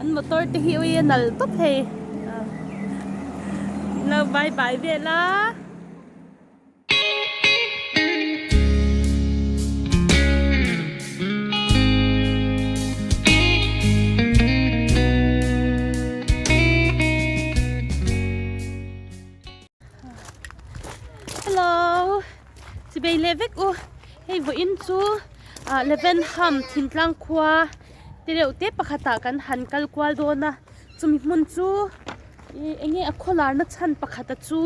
An motor te hi ui a nal tawp hei. Lo bye bye vel a. Hello chibei leh vek u hei vawiin chu ah Levenham thintlang khua te reuh te pakhatah kan han kal kual dawn a chumi hmun chu ih eng nge a khawlar na chhan pakhata chu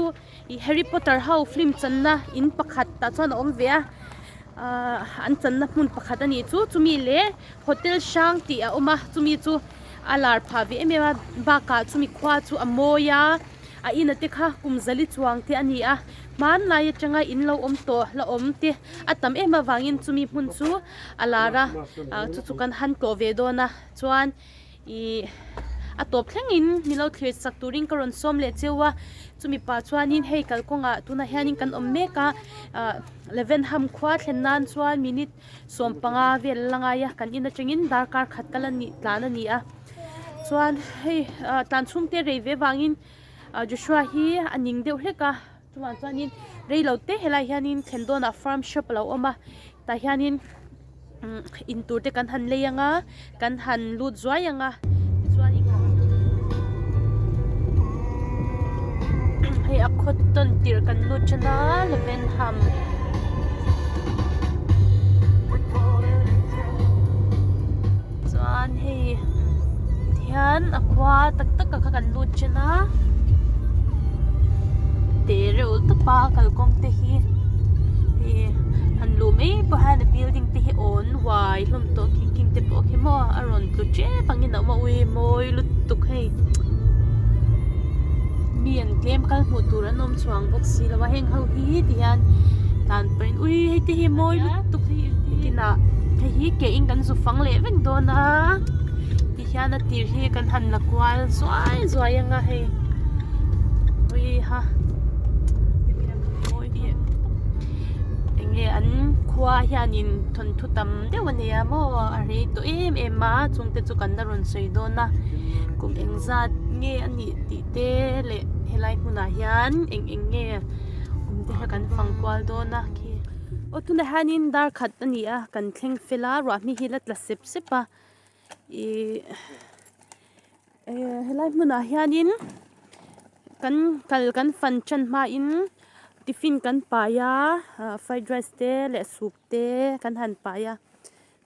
ih Harry Potter ho film channa in pakhat tah chuan a awm ve a ahh an channa hmun pakhat a nih chu chumi leh hotel hrang tih a awm a chumi chu a lar phah ve em em a bakah chumi khua chu a mawi a. A ina te kha kum zali chuang te a ni a, hmanlai atanga in lo awm tawh la awm te a tam em avangin chumi hmun chu a lar a, chu chu kan han tlawh ve dawn a, chuan ih a tawp thlengin ni lo thlir sak turin ka rawn sawm leh cheu a, chumi pah chuanin hei kalkawngah tunah hianin kan awm mek a, ah Levenham khua thlen nan chuan minute 15 vel la ngai a, kan in atangin darkar khat kal a nih tlan a ni a. Chuan hei ah tlan chhung te rei ve vangin ah Joshua hi a ning deuh hlek a chuvang chuanin rei lo te helai hianin thlen dawnah farm shop a lo awm a tah hianin umm in tur te kan han lei ang a kan han lut zuai ang a tichuanin hei a khaw tawn tirh kan lut tan a Levenham. Chuan hei tihian a khua tak tak a kha kan lut ṭhen a te reuh tawp a kalkawng te hi hei han luh mai pawh hian a building te hi awn huai hlawm tawh khi king te pawh khi maw a rawn tlu ṭep angin a awm a ui mawi lutuk hei mi an tlem kal hmuh tur an awm chhuang bawk si lo a heng ho hi tihian tlan pahin ui hei te hi mawi lutuk hei kinah hei hi ke in kan zu fang leh vek dawn a tihian a tir hi kan han la kual zuai zuai anga hei ui ha eng nge an khua hianin thawnthu tam deuh a nei a maw a rei tawh em em a chungte chu kan la rawn sawi dawn a kum engzat nge a nih tih te leh helai hmunah hian eng eng nge awm te kha kan fang kual dawn a khi aw tunah hianin dar khat a ni a kan thleng fel a ruah hmi hi la tla sep sep a ihh helai hmunah hianin kan kal kan fan tan hmain tiffin kan pai a ah fried rice te leh soup te kan han pai a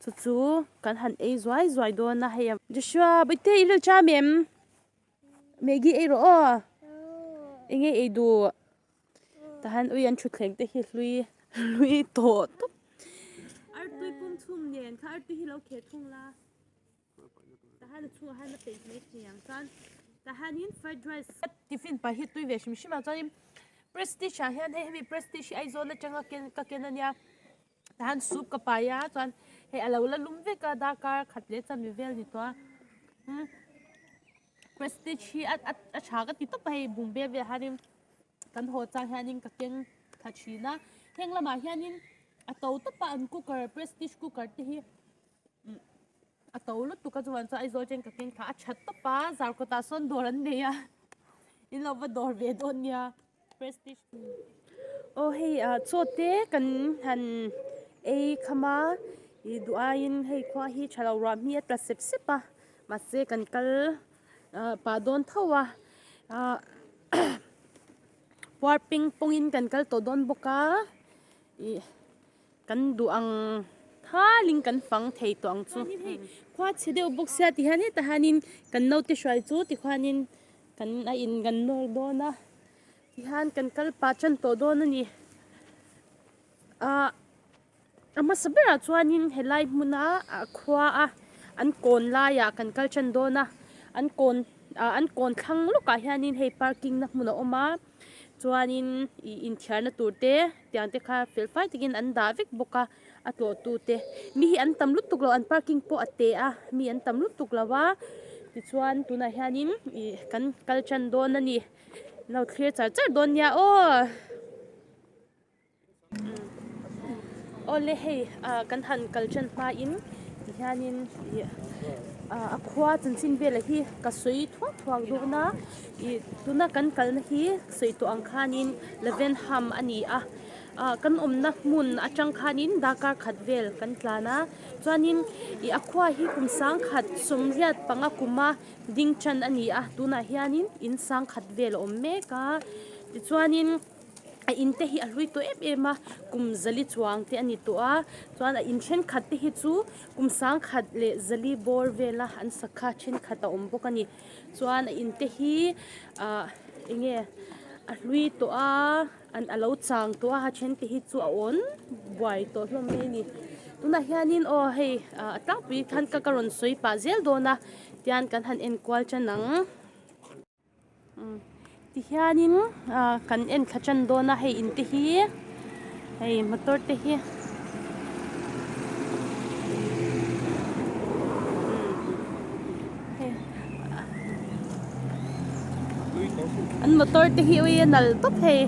chu chu kan han ei zuai zuai dawn a hei Joshua bawihte i ril cham em? Maggie ei rawh aw enge ei duh tahan ui an thutthleng te hi hlui hlui tawh tawp artui pum chhum nen kha artui hi lo kheh thung la tahan a chhungah hian a peih mai thei ang chuan tahanin fried rice tiffin pah hi tui ve hrim hrim a chuanin prestige ah hian hei hemi prestige hi Aizawl atanga ken ka ken ania. Tahan soup ka pai a chuan hei a lo la lum vek a darkar khat leh chanve vel ni tawh a umm prestige hi a a a tha ka ti tawp a hei bungbel velah hianin kan haw chang hianin ka keng thla thin a heng lamah hianin a to tawp a an cooker prestige cooker te hi umm a to lutuk a chuan chuan Aizawl atangin ka keng thla a tha tawp a zarkawtah sawn dawr an nei a in lo va dawr ve dawn nia. Prestige aw hei ah chaw te kan han ei kham a ih duh aiin hei khua hi tha lo ruah hmi a tla sep sep a mahse kan kal ah pah dawn tho a ah puar peng pawng in kan kal tawh dawn bawk a ih kan duh ang thalin kan fang thei tawh ang chu hei khua chhe deuh bawk sia ti hian hetah hianin kan naute hruai chu tikhuanin kan a in kan nawr dawn a tihian kan kal pah tan tawh dawn a ni ah a hmasa berah chuanin helai hmuna ah khua a an kawn laiah kan kal tan dawn a an kawn ah an kawn thlang lawkah hianin hei parking na hmun a awm a chuanin ih inthiarna tur te tiang te kha fel fai takin an dah vek bawk a a tlawh tu te mi hi an tam lutuk lo an parking pawh a te a mi an tam lutuk lo a tichuan tunah hianin ih kan kal tan dawn a ni lo thlir char char dawn nia aw. Awle hei ah kan han kal tan hmain tihianin ih. A khua chanchin velah hi ka sawi thuak thuak dawn a ih tuna kan kalna hi sawi tawh ang khanin Lavenham a ni a ah kan awmna hmun atang khanin darkar khat vel kan tlan a chuanin ih a khua hi kum sangkhat sawmriat panga kuma ding tan a ni a tunah hianin in sangkhat vel a awm mek a tichuanin. A in te hi a hlui tawh em em a kum zali chuang te a ni tawh a chuan a in thenkhat te hi chu kum sangkhat leh zali bawr vela an sak kha thenkhat a awm bawk a ni chuan a in te hi ahh eng nge a hlui tawh a an a lo chang tawh a a then te hi chu a awn buai tawh hlawm mai a ni tunah hianin aw hei ah a tlangpui khan ka ka rawn sawi pah zel dawn a tian kan han enkual tan ang. Tihianin ah kan en thla tan dawn a hei in te hi hei motor te hi an motor te hi ui a nalh tawp hei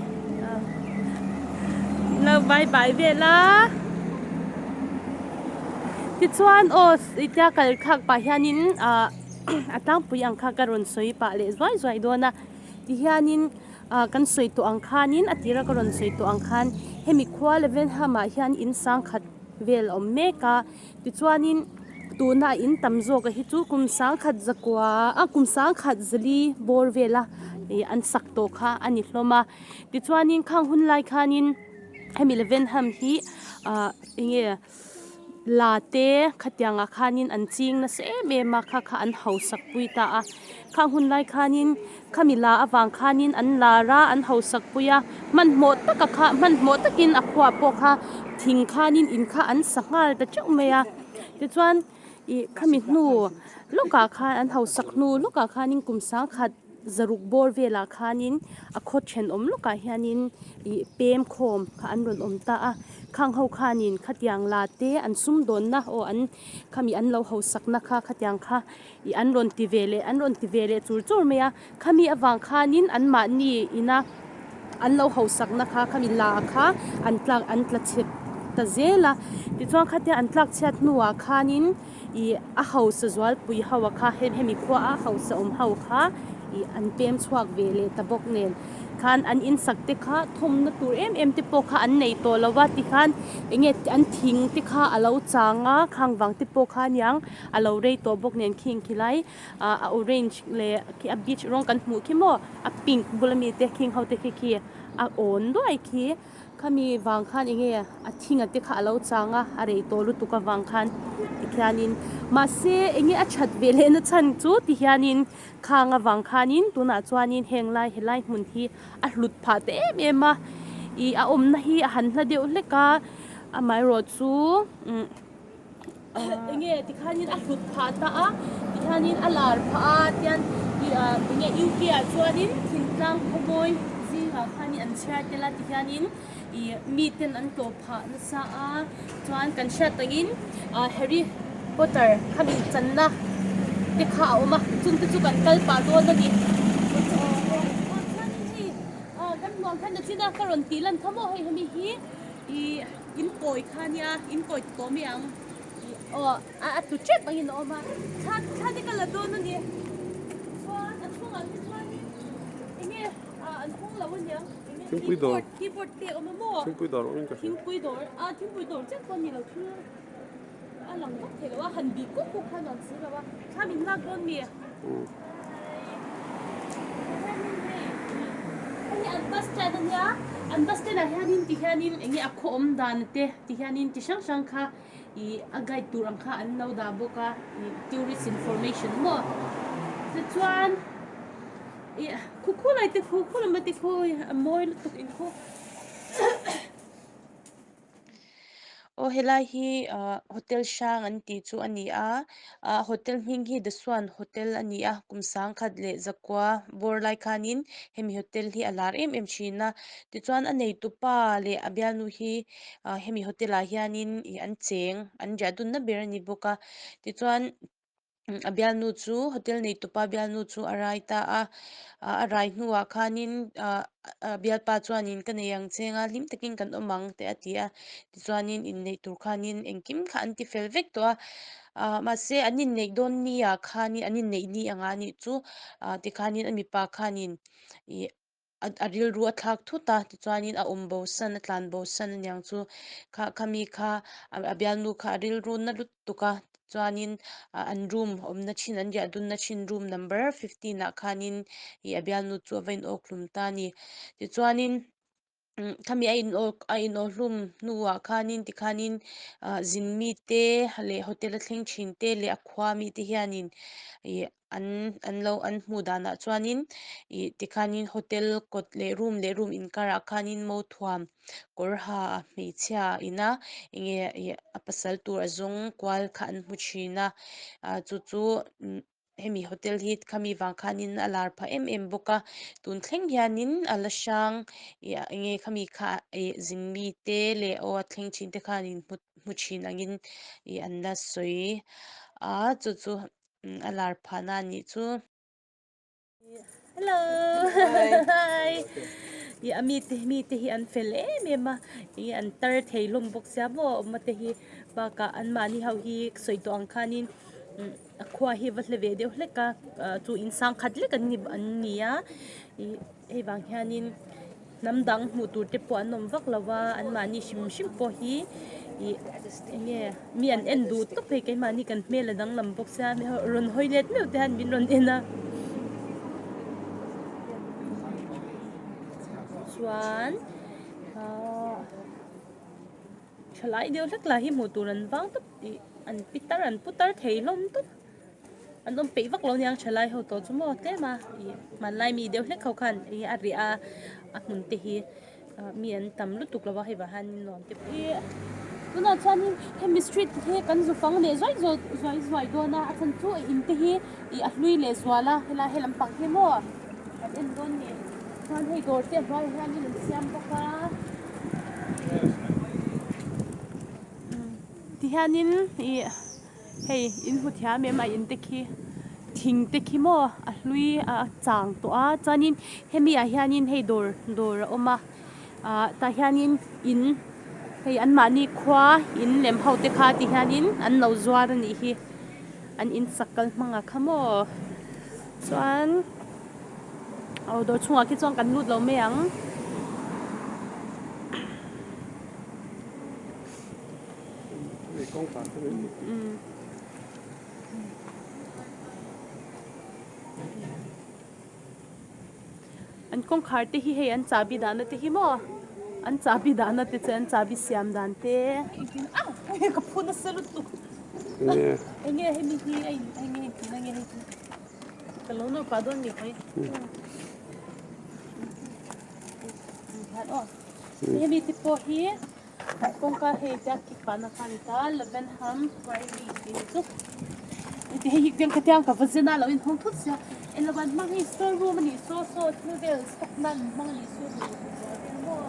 lo bye bye vel a tichuan aw tia kal thlak pah hianin ah. A tlangpui ang kha ka rawn sawi pah leh zuai zuai dawn a tihianin ah kan sawi tawh ang khanin a tira ka rawn sawi tawh ang khan hemi khua Levenham ah hian in sangkhat vel a awm mek a tichuanin tuna in tam zawk a hi chu kum sangkhat zakua a kum sangkhat zali bawr vela ih an sak tawh kha a ni hlawm a tichuanin khang hun lai khanin hemi Levenham hi ah eng nge. La te khatiangah khanin an ching nasa em em a kha kha an hausak pui ta a khang hun lai khanin khami la avang khanin an lar a an hausak pui a hmanhmawh taka kha hmanhmawh takin a khuah pawh kha thing khanin in kha an sa nghal ta teuh mai a tichuan ih khami hnu lawkah khan an hausak hnu lawkah khanin kum sangkhat. Zaruk bawr velah khanin a khaw thenawm lawkah hianin ih pem khawm kha an rawn awm ta a khang ho khanin khatiang la te an sumdawnna aw an khami an lo hausakna kha khatiang kha ih an rawn ti ve leh an rawn ti ve leh chur chur mai a khami avang khanin anmahni ina an lo hausakna kha khami la kha an tlak an tla chhe ta zel a tichuan khatia an tlak chhiat hnuah khanin. Ih a hausa zualpui ho a kha hemi khua a hausa awm ho kha ih an pem chhuak ve leh ta bawk nen khan an insak te kha thawmna tur em em te pawh kha an nei tawh lo a tikhan eng nge an thing te kha a lo chang a khang vang te pawh kha aniang a lo rei tawh bawk nen khing khilai ah a orange leh khi a beach rawng kan hmuh khi maw a pink bula mi te khing ho te khi khi a awn duai khi. Khami vang khan eng nge a thinga te kha a lo chang a, a rei tawh lutuk avang khan tikhianin mahse eng nge a that ve leh na chhan chu tihianin khang avang khanin tunah chuanin heng lai helai hmun hi a hlut phah ta em em a ih a awmna hi a han hla deuh hlek a amaherawh chu umm eng nge tikhanin a hlut phah ta a tikhanin a lar phah a tian ih ah eng nge UK ah chuanin thingtlang khawmawi zingah khanin an chhiar tel a tikhianin ih miten an tlawh phah nasa a chuan kan hriat tangin ah Harry Potter khami channa te kha a awm a chung te chu kan kal pah dawn a ni chuanin hei ah kan hmuh ang khan nachin a ka rawn tih lan kha maw hei hemi hi ih. In kawi kha nia in kawi ti tawh mai ang ih aw a a tlu tep angin a awm a thla thla te ka la dawn a ni chuan a chhungah te chuanin eng nge ah an hawng lo aniang eng nge Thingpui dawr keyboard keyboard te a awm a maw Thingpui dawr awmin ka hria thingpui dawr ah thingpui dawr chiah pawh a ni lo thil a lang vak thei lo a han bih kuk kuk kha a nuam si lo a thla min lak dawn mi Hei an bus stand a nia an bus stand ah hianin ti hianin eng nge a khaw awm dan te ti hianin chi hrang hrang kha ih a guide tur ang kha an lo dah bawk a ih tourist information maw tichuan ih khu khu lai te khu khu lama te khu a mawi lutuk in khu. Aw helai hi ah hotel hrang an tih chu a ni a ah hotel hming hi the swan hotel a ni a kum sangkhat leh zakua bawr lai khanin hemi hotel hi a lar em em thin a tichuan a neitupa leh a bialnu hi ah hemi hotel ah hianin ih an cheng an riah dunna ber a ni bawk a tichuan. A bialnu chu hotel neitupa bialnu chu a rai ta a, a rai hnuah khanin ah a bialpa chuanin ka nei ang cheng a hlim takin kan awm ang te a ti a tichuanin inneih tur khanin engkim kha an ti fel vek tawh a ah mahse an inneih dawn ni ah khanin an inneih ni anga nih chu ah tikhanin a mipa khanin ih a rilru a thlak thut a tichuanin a awm bo san a tlan bo san aniang chu kha khami kha a bialnu kha a rilru na lutuk a chuanin ah an room awmna thin an riah dunna thin room number fifteen ah khanin ih a bialnu chu a va in awk hlum ta a ni tichuanin umm khami a in awk a in awh hlum hnuah khanin tikhanin ah zin mite leh hotel a thleng thin te leh a khua mite hianin ih an an lo an hmuh danah chuanin ih tikhanin hotel kawt leh room leh room inkarah khanin mo thuam kawr ha hmeichhia ina enge ih a pasal tur a zawng kual kha an hmu thin a ah chu chu hemi hotel hi khami vang khanin a lar phah em em bawk a tun thleng hianin a la hrang ih enge khami kha ih zin mite leh aw a thleng thin te khanin hmu hmu thin angin ih an la sawi a chu chu. A lar phahna a nih chu. Hello hi ih a mite mite hi an fel em em a ih an tar thei hlawm bawk sia maw awm te hi bakah anmahni ho hi sawi tawh ang khanin a khua hi a va hle ve deuh hlek a chu in sang khat lek an ni an ni a ih hei vang hianin hnam dang hmuh tur te pawh an awm vak lo va anmahni hrim hrim pawh hi ih eng nge mi an en duh tawp hei keimahni kan hmel a danglam bawk sia rawn hawi let meuh te hian min rawn en a chuan ahh thalai deuh hlek lah hi hmuh tur an vang tawp ih an pitar an putar thei hlawm tawp. An awm peih vak lo aniang thalai ho tawh chu maw tlem a ih hmanlai mi deuh hlek ho khan ih a riah a a hmun te hi mi an tam lutuk lo a hei vah hian nuam te pawh ih tunah chuanin hemi street hi kan zu fang leh zuai zuai zuai zuai dawn a a chhan chu a in te hi ih a hlui leh zual a helai he lampang hi maw kan en dawn ni chuan hei dawr te a hnuaiah hianin an siam bawk a tihianin ih. Hei in hmu thiam em a in te khi thing te khi maw a hlui a chang tawh a chuanin hemi ah hianin hei dawr dawr a awm a ah tah hianin in hei anmahni khua in lem ho te kha ti hianin an lo zuar a nih hi an in sak kal hmang ah kha maw chuan aw dawr chhungah khi chuan kan lut lo mai ang. An kawngkhar te hi hei an chahbi dahna te hi maw an chahbi dahna te chu an chahbi siam dan te ka phu nasa lutuk enge hemi hi a in enge engtin a nge hei chu ka lo nawr pah dawn ni hawi hemi te pawh hi. Kawngka hei te a kik pahna kha a ni ta Lavenham Priory tih hi chu heti hei hi tiang khatiang ka va zen a lo inhawng thut sia englo an hmang hi store room a nih saw saw thil vel stock nan an hmang a nih chu maw.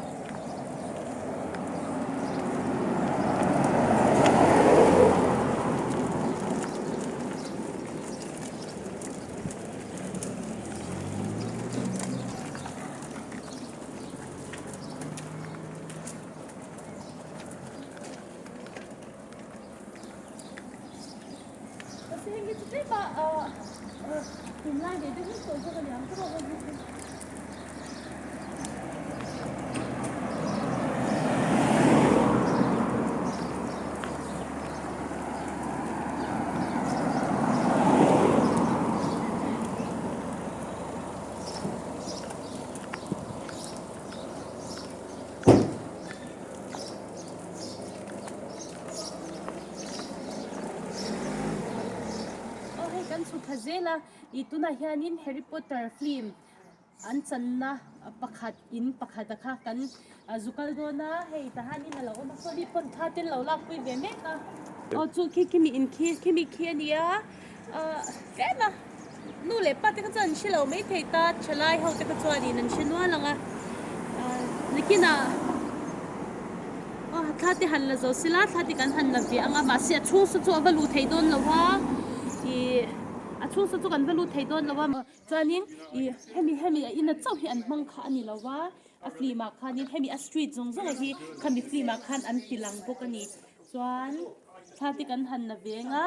Aw hei kan chhu thla zel a ih tunah hianin Harry Potter film an channa pakhat in pakhat a kha kan zu kal dawn a hei tahanin a lo awm a sorry pawn thla te an lo lakpui ve mek a aw chu khi khimi in khi khimi khi a nia ah tlem a. Nu leh pa te kha chuan an hre lo mai thei ta, thalai ho te kha chuanin an hre nual ang a, nakinah aw thla te han la zo sela thla te kan han la ve ang a, mahse a chhung saw chu a va luh theih dawn lo a, ih. chhung saw chu kan va lut thei dawn lo a chuanin ih hemi hemi a ina chauh hi an hmang kha a ni lo va a film ah khanin hemi a street zawng zawng hi khami film ah khan an ti lang bawk a ni chuan thla te kan han la veng a.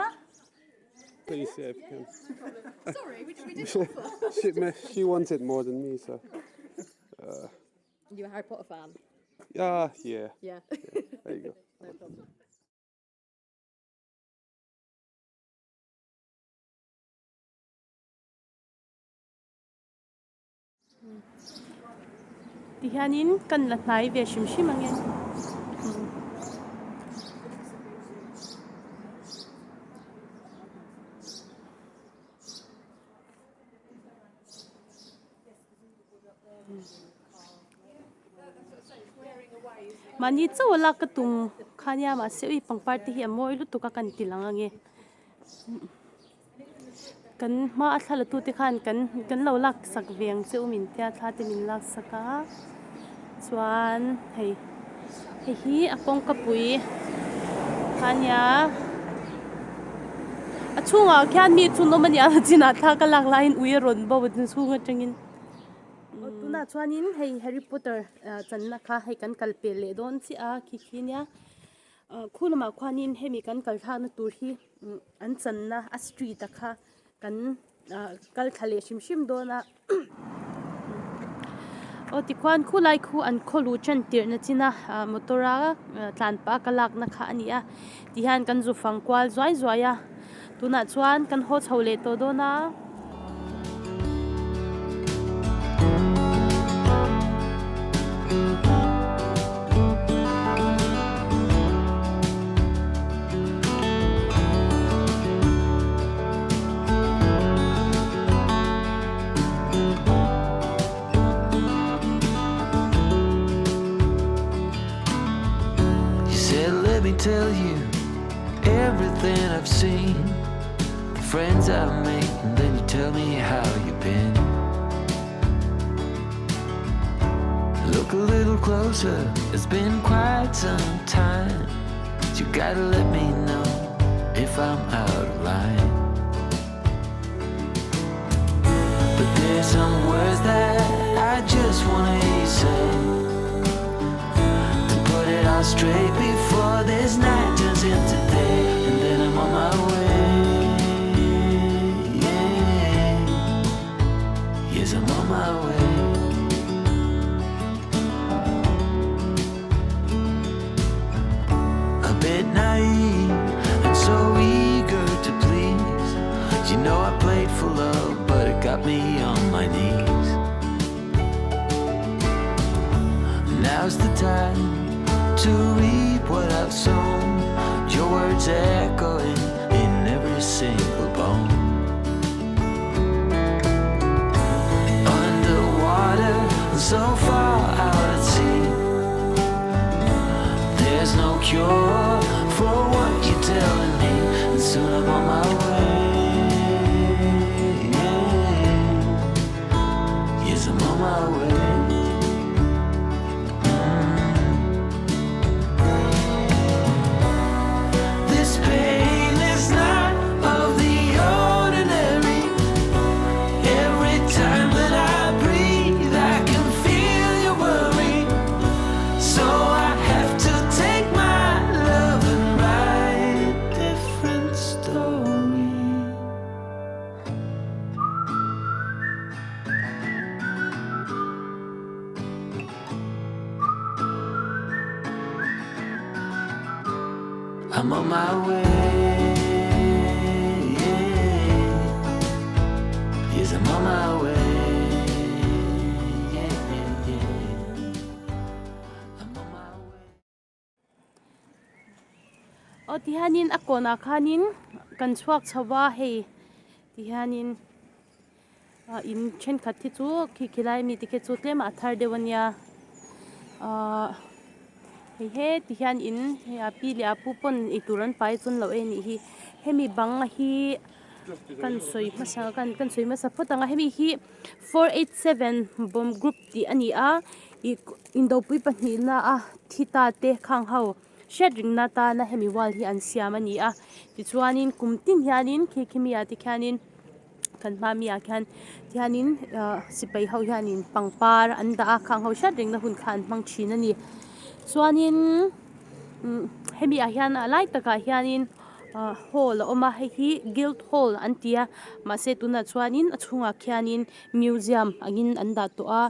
Please see if you can. Sorry, we, we didn't offer. she, she wants it more than me, so. Uh, you a Harry Potter fan? Yeah, yeah. Yeah. yeah there you go. no problem. Tihianin kan la hnai ve hrim hrim ang e. Mahni chauh a lak ka tum kha nia mahse ui pangpar te hi a mawi lutuk a kan ti lang ang e. Kan hma a thla la tute khan kan kan lo lak sak ve ang che u min tia thla te min lak sak a chuan hei hei hi a kawngka pui kha nia a chhungah khian mi chu an awm a nia a chinah thla ka lak laiin ui a rawn bo a chhung atangin tunah chuanin hei Harry Potter channa kha hei kan kal pel leh dawn chiah a khi khi nia. Ah khu lamah khuanin hemi kan kal thlakna tur hi an channa a street a kha kan ah kal thla leh hrim hrim dawn a aw tikhuan khulai khu an khaw luh tan tirhna chin a ah motor a tlan pah a ka lakna kha a ni a tihian kan zu fang kual zuai zuai a tunah chuan kan haw chho leh tawh dawn a. You said, let me tell you everything I've seen, the friends I've made, and then you tell me how you've been. Look a little closer, it's been quite some time. You gotta let me know if I'm out of line. But there's some words that I just wanna hear you say. To put it all straight before this night turns into day, and then I'm on my way. Yes, I'm on my way. A bit naive and so eager to please. You know I played for love, but it got me on my knees. Now's the time to reap what I've sown. Your words echoing in every single bone. Underwater, so far out at sea. There's no cure for what you're telling me, and soon I'm on my way. Yes, I'm on my way. This pain is not of the ordinary. Every time that I breathe, I can feel your worry. So I have to take my love and write a different story. I'm on my way. Yes, I'm on my way. Yeah, yeah. I'm on my way. Aw tihianin a kawnah khanin kan chhuak chho a hei tihianin ah in thenkhat hi chu khi khilai mi te khi chu tlem a thar deuh a nia ahh hei he ti hian in hei a pi leh a pu pawn eitur an pai chuan lo en anih hi hemi bang hi kan sawi hmasa kan kan sawi hmasa phawt ang a hemi hi 487 bomb group tih a ni a ih indopui pahnihna a thi ta te khang ho hriat ringna atana hemi wall hi an siam a ni a tichuanin kum tin hianin khi khimi ah te khianin. Kan hma mi ah khian tihianin ah sipai ho hianin pangpar an dah a khang ho hriat rengna hun kha an hmang thin a ni chuanin umm hemi ah hian a lai takah hianin ah hall a awm a hei hi guild hall an ti a mahse tunah chuanin a chhungah khianin museum angin an dah tawh a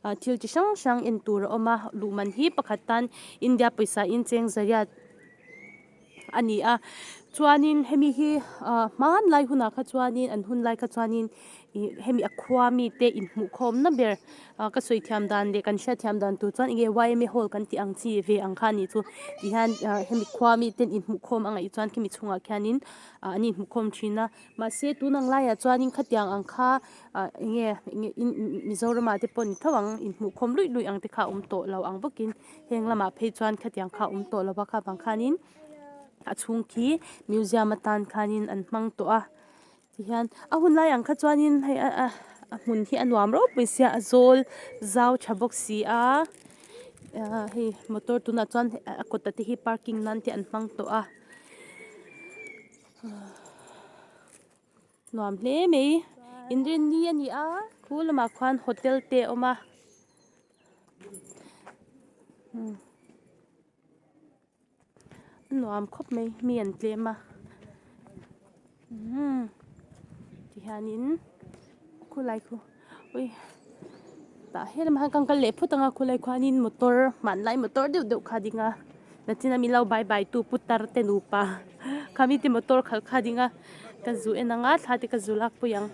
ah thil chi hrang hrang en tur a awm a luh man hi pakhat tan India pawisa in cheng zariat a ni a chuanin hemi hi ah hmanlai hunah kha chuanin an hun lai kha chuanin ih hemi a khua mite inhmuh khawmna ber ah ka sawi thiam dan leh kan hriat thiam dan tur chuan enge yma hall kan tih ang chi ve ang kha a nih chu tihian ah hemi khua miten inhmuh khawm a ngaih chuan khimi chhungah khianin ah an inhmuh khawm thin a mahse tun ang laiah chuanin khatiang ang kha ah enge enge Mizoram ah te pawh ni tho ang inhmuh khawm luih luih ang te kha a awm tawh lo ang bawkin. Heng lamah phei chuan khatiang kha a awm tawh lo va kha vang khanin a chhung khi museum atan khanin an hmang tawh a tihian a hun lai ang kha chuanin hei a a a hmun hi a nuam ropui sia a zawl zau tha bawk si a ah hei motor tunah chuan a kawt a te hi parking nan te an hmang tawh a. Nuam hle mai inrinni a ni a khu lamah khuan hotel te a awm a a nuam khawp mai mi an tlem a umm tihianin khulai khu ui tah helamah hian kan kal leh phut ang a khulai khuanin motor hmanlai motor deuh deuh kha a ding a nachina min lo bye bye tu putar te nupa khami te motor khalh kha a ding a ka zu en ang a thla te ka zu lak pui ang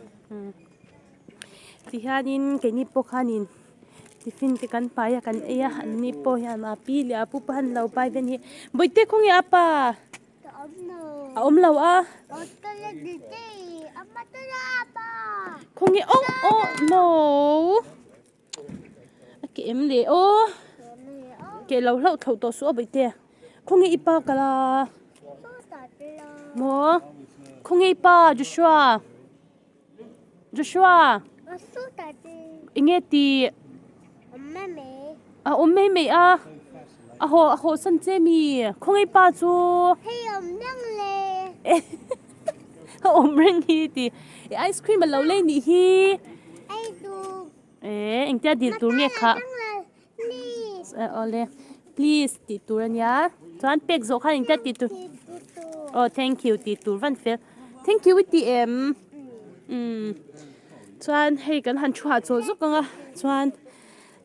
tihianin keini pawh khanin tiffin te kan pai a kan ei a an ni pawh hian a pi leh a pu pawh an lo pai ve a ni bawihte khawnge a pa a awm lo a khawnge aw aw no a ke em leh aw ke lo hlauh thlauh tawh suh a bawihte khawnge i pa kal a maw khawnge i pa Joshua Joshua enge tih a awm mai mai a a haw a haw san che mi khawnge pa chu a awm reng hi tih ice cream a lo lei nih hi eh engtia dil tur nge khah awle please tih tur a nia chuan pek zawh khan engtia tih tur aw thank you tih tur van fel thank you i ti em umm chuan hei kan han thu hah chawl zuk ang a chuan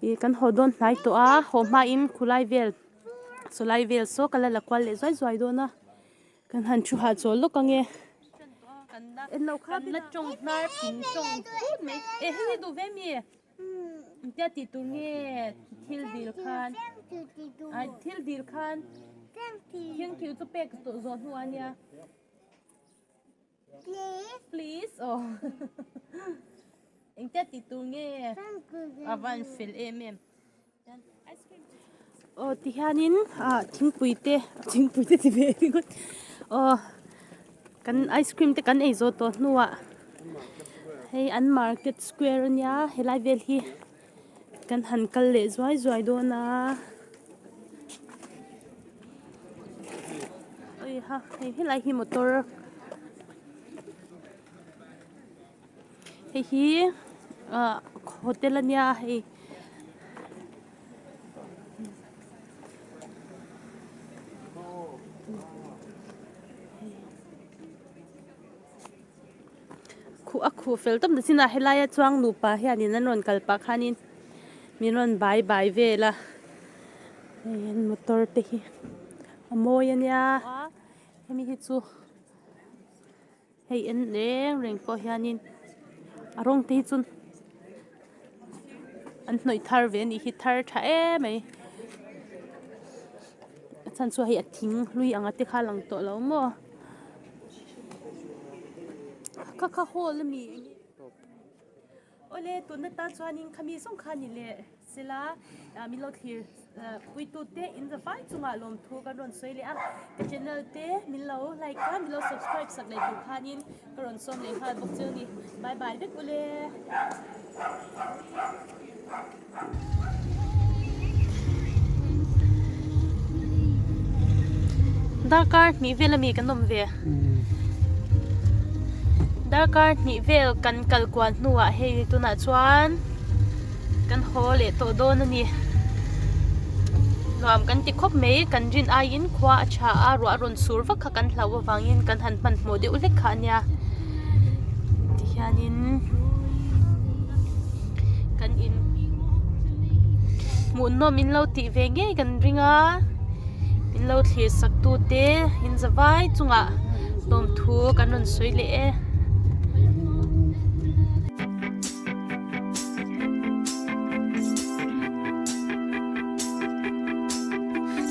ih kan haw dawn hnai tawh a haw hmain khulai vel sawlai vel saw ka la la kual leh zuai zuai dawn a. Kan han thu hah chawl lawk ange. Kan la tawng hnar ping tawng phut mai. E hei hi duh ve mi? Engtia tih tur nge thil dil khan? Ai thil dil khan thank you chu pek tawh zawh hnu a nia. Please aw. Engtia tih tur nge? A van fel em em. Aw tihianin ah thingpui te thingpui te ti ve ringawt aw kan ice cream te kan ei zawh tawh hnuah hei an market square ania helai vel hi kan han kal leh zuai zuai dawn a awih a hei helai hi motor hei hi ah hotel ania hei. Khuh a khuh fel tawp na chinah helaia chuang nupa hianin an rawn kal pah khanin min rawn bai bai vel a hei an motor te hi a mawi ania hemi hi chu hei en reng reng pawh hianin a rawng te hi chu an hnawih thar ve anih hi thar tha em mai a chhan chu hei a thing hlui ang a te kha a lang tawh lo maw kha kha hall ami. Awle tun atan chuanin khami zawng kha ni leh sela min lo thlir puitu te in za vai chungah lawmthu kan rawn sawi leh a ka channel te min lo like a min lo subscribe sak leh tur khanin ka rawn sawm leh nghal bawk cheu a ni bye bye vek ule. Darkar hnih vel ami kan awm ve. Darkar hnih vel kan kal kual hnuah hei tunah chuan kan haw leh tawh dawn a ni. Nuam kan ti khawp mai, kan rin aiin khua a tha a, ruah a rawn sur vak kha kan hlauh avangin kan han hmanhmawh deuh hlek kha a nia. Tihianin kan in hmuhnawm in lo tih ve ngei kan ring a, in lo thlir sak tute in za vai chungah lawmthu kan rawn sawi leh e.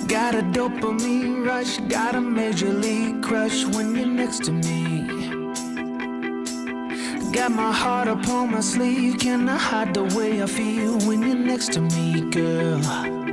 Got a dopamine rush, got a major league crush when you're next to me. Got my heart upon my sleeve, can I hide the way I feel when you're next to me, girl?